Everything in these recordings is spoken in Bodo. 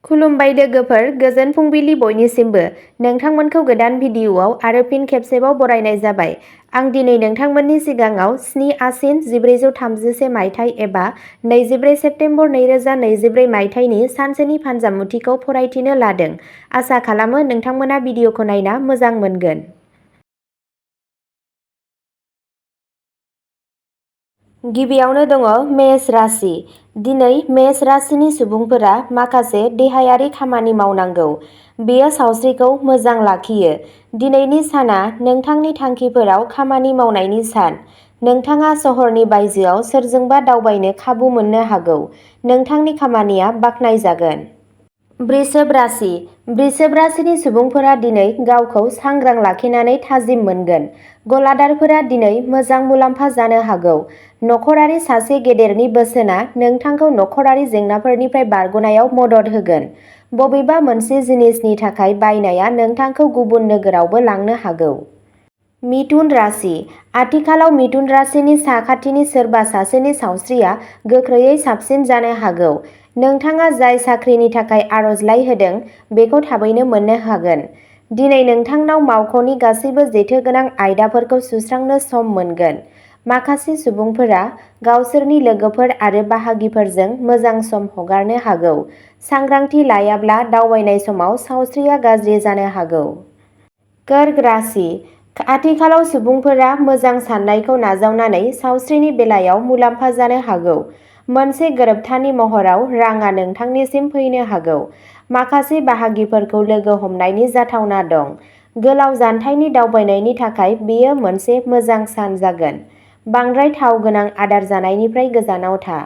खुलुमबाय लोगोफोर, गोजोन फुंबिलि बयनिसिमबो। नोंथांमोनखौ गोदान भिडिअ'आव आरो फिन खेबसेबाव बरायनाय जाबाय। आं दिनै नोंथांमोननि सिगाङाव 7 आसिन 1431 मायथाइ एबा 24 सेप्तेम्बर 2024 मायथाइनि सानसेनि फानजामुथिखौ फरायथिनो लादों। आसा खालामो नोंथांमोना भिडिअ'खौ नायना मोजां मोनगोन। गिबियावनो दङ मेष राशि। दिनै मेष राशिनि सुबुंफोरा माखासे देहायारि खामानि मावनांगौ। बेयो सावस्रिखौ मोजां लाखियो। दिनैनि साना नोंथांनि थांखिफोराव खामानि मावनायनि सान। नोंथाङा सहरनि बायजोआव सोरजोंबा दावबायनो खाबु मोननो हागौ। नोंथांनि खामानिया बाख्नायजागोन। वृषभ राशि। वृषभ राशिनि सुबुंफोरा दिनै गावखौ सांग्रां लाखिनानै थाजिम मोनगोन। गलादारफोरा दिनै मोजां मुलाम्फा जानो हागौ। नखरारि सासे गेदेरनि बोसोनआ नोंथांखौ नखरारि जेंनाफोरनिफ्राय बारग'नायाव मदद होगोन। बबेबा मोनसे जिनिसनि थाखाय बायनाया नोंथांखौ गुबुन नोगोरावबो लांनो हागौ। मिथुन राशि। आथिखालाव मिथुन राशिनि साखाथिनि सोरबा सासेनि सावस्रिया गोख्रैयै साबसिन जानो हागौ। नोंथाङा जाय साख्रिनि थाखाय आर'जलाइ होदों बेखौ थाबैनो मोननो हागोन। दिनै नोंथांनाव मावख'नि गासैबो जेथोगोनां आयदाफोरखौ सुस्रांनो सम मोनगोन। माखासे सुबुंफोरा गावसोरनि लोगोफोर आरो बाहागिफोरजों मोजां सम हगारनो हागौ। सांग्रांथि लायाब्ला दावबायनाय समाव सावस्रिया गाज्रि जानो हागौ। कर्क राशि। आथिखालाव सुबुंफोरा मोजां साननायखौ नाजावनानै सावस्रिनि बेलायाव मुलाम्फा जानो हागौ। मोनसे गोरोबथानि महराव रांआ नोंथांनिसिम फैनो हागौ। माखासे बाहागिफोरखौ लोगो हमनायनि जाथावना दं। गोलाव जानथायनि दावबायनायनि थाखाय बेयो मोनसे मोजां सान जागोन। बांद्राय थाव गोनां आदार जानायनिफ्राय गोजानाव था।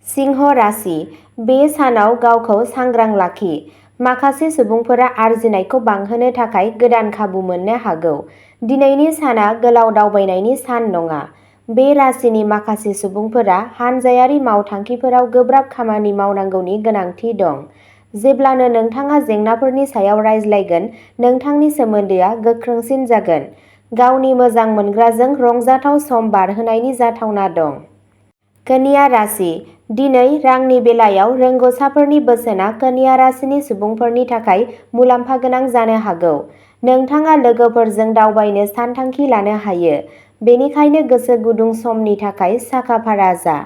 सिंह राशि। बे सानाव गावखौ सांग्रां लाखि। माखासे सुबुंफोरा आर्जिनायखौ बांहोनो थाखाय गोदान खाबु मोननो हागौ। दिनैनि साना गोलाव दावबायनायनि सान नङा। बे राशिनि माखासे सुबुंफोरा हानजायारि मावथांखिफोराव गोब्राब खामानि मावनांगौनि गोनांथि दं। जेब्लानो नोंथाङा जेंनाफोरनि सायाव रायज्लायगोन, नोंथांनि सोमोन्दोआ गोख्रोंसिन जागोन। गावनि मोजां मोनग्राजों रंजाथाव सम बारहोनायनि जाथावना दं। कन्या राशि। दिनै रांनि बेलायाव रोंग'साफोरनि बोसोनआ कन्या राशिनि सुबुंफोरनि थाखाय मुलाम्फा गोनां जानो हागौ। नोंथाङा लोगोफोरजों दावबायनो सानथांखि लानो हायो। बेनिखायनो गोसो गुदुं समनि थाखाय साखाफारा जा।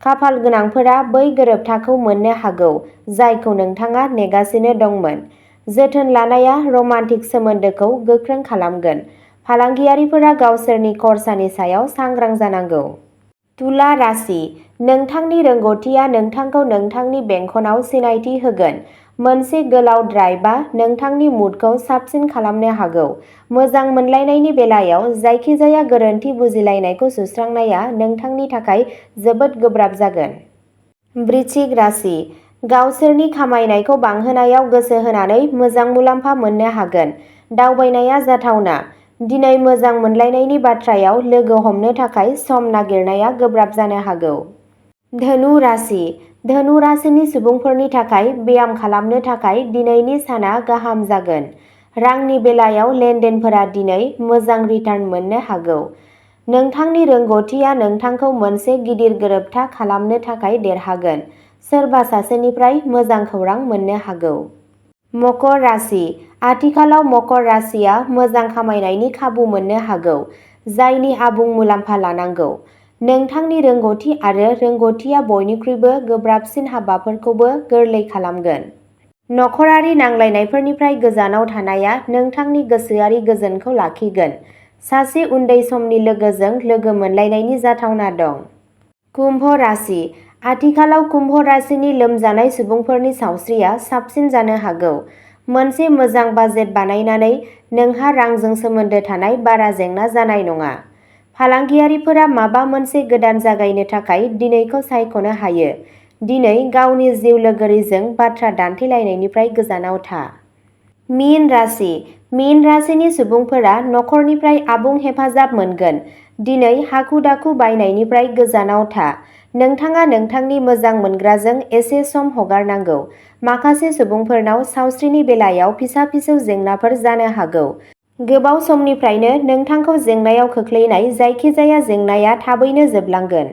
खाफाल गोनांफोरा बै गोरोबथाखौ मोननो हागौ जायखौ नोंथाङा नेगासिनो दंमोन। जोथोन लानाया रमान्टिक सोमोन्दोखौ गोख्रों खालामगोन। फालांगियारिफोरा गावसोरनि खरसानि सायाव सांग्रां जानांगौ। तुला राशि। नोंथांनि रोंग'थिआ नोंथांखौ नोंथांनि बेंखनआव सिनायथि होगोन। मोनसे गोलाव ड्राइभआ नोंथांनि मुडखौ साबसिन खालामनो हागौ। मोजां मोनलायनायनि बेलायाव जायखिजाया गोरोन्थि बुजिलायनायखौ सुस्रांनाया नोंथांनि थाखाय जोबोद गोब्राब जागोन। वृश्चिक राशि। गावसोरनि खामायनायखौ बांहोनायाव गोसो होनानै मोजां मुलाम्फा मोननो हागोन। दावबायनाया जाथावना। दिनै मोजां मोनलायनायनि बाथ्रायाव लोगो हमनो थाखाय सम नागिरनाया गोब्राब जानो हागौ। धनु राशि। धनु राशिनि सुबुंफोरनि थाखाय ब्याम खालामनो थाखाय दिनैनि साना गाहाम जागोन। रांनि बेलायाव लेनदेनफोरा दिनै मोजां रिटार्न मोननो हागौ। नोंथांनि रोंग'थिआ नोंथांखौ मोनसे गिदिर गोरोबथा खालामनो थाखाय देरहागोन। सोरबा सासेनिफ्राय मोजां खौरां मोननो हागौ। मकर राशि। आथिखालाव मकर राशिया मोजां खामायनायनि खाबु मोननो हागौ, जायनि आबुं मुलाम्फा लानांगौ। नोंथांनि रोंग'थि आरो रोंग'थिआ बयनिख्रुइबो गोब्राबसिन हाबाफोरखौबो गोरलै खालामगोन। नखरारि नांलायनायफोरनिफ्राय गोजानाव थानाया नोंथांनि गोसोआरि गोजोनखौ लाखिगोन। सासे उन्दै समनि लोगोजों लोगो मोनलायनायनि जाथावना दं। कुम्भ राशि। आथिखालाव कुम्भ राशिनि लोमजानाय सुबुंफोरनि सावस्रिया साबसिन जानो हागौ। मोनसे मोजां बाजेट बानायनानै नोंहा रांजों सोमोन्दो थानाय बारा जेंना जानाय नङा। फालांगियारिफोरा माबा मोनसे गोदान जागायनो थाखाय दिनैखौ सायख'नो हायो। दिनै गावनि जिउ लोगोरिजों बाथ्रा दान्थेलायनायनिफ्राय गोजानाव था। मीन राशि। मीन राशिनि सुबुंफोरा नखरनिफ्राय आबुं हेफाजाब मोनगोन। दिनै हाखु-दाखु बायनायनिफ्राय गोजानाव था। नोंथाङा नोंथांनि मोजां मोनग्राजों एसे सम हगारनांगौ। माखासे सुबुंफोरनाव सावस्रिनि बेलायाव फिसा-फिसौ जेंनाफोर जानो हागौ। गोबाव समनिफ्रायनो नोंथांखौ जेंनायाव खोख्लैनाय जायखिजाया जेंनाया थाबैनो जोबलांगोन।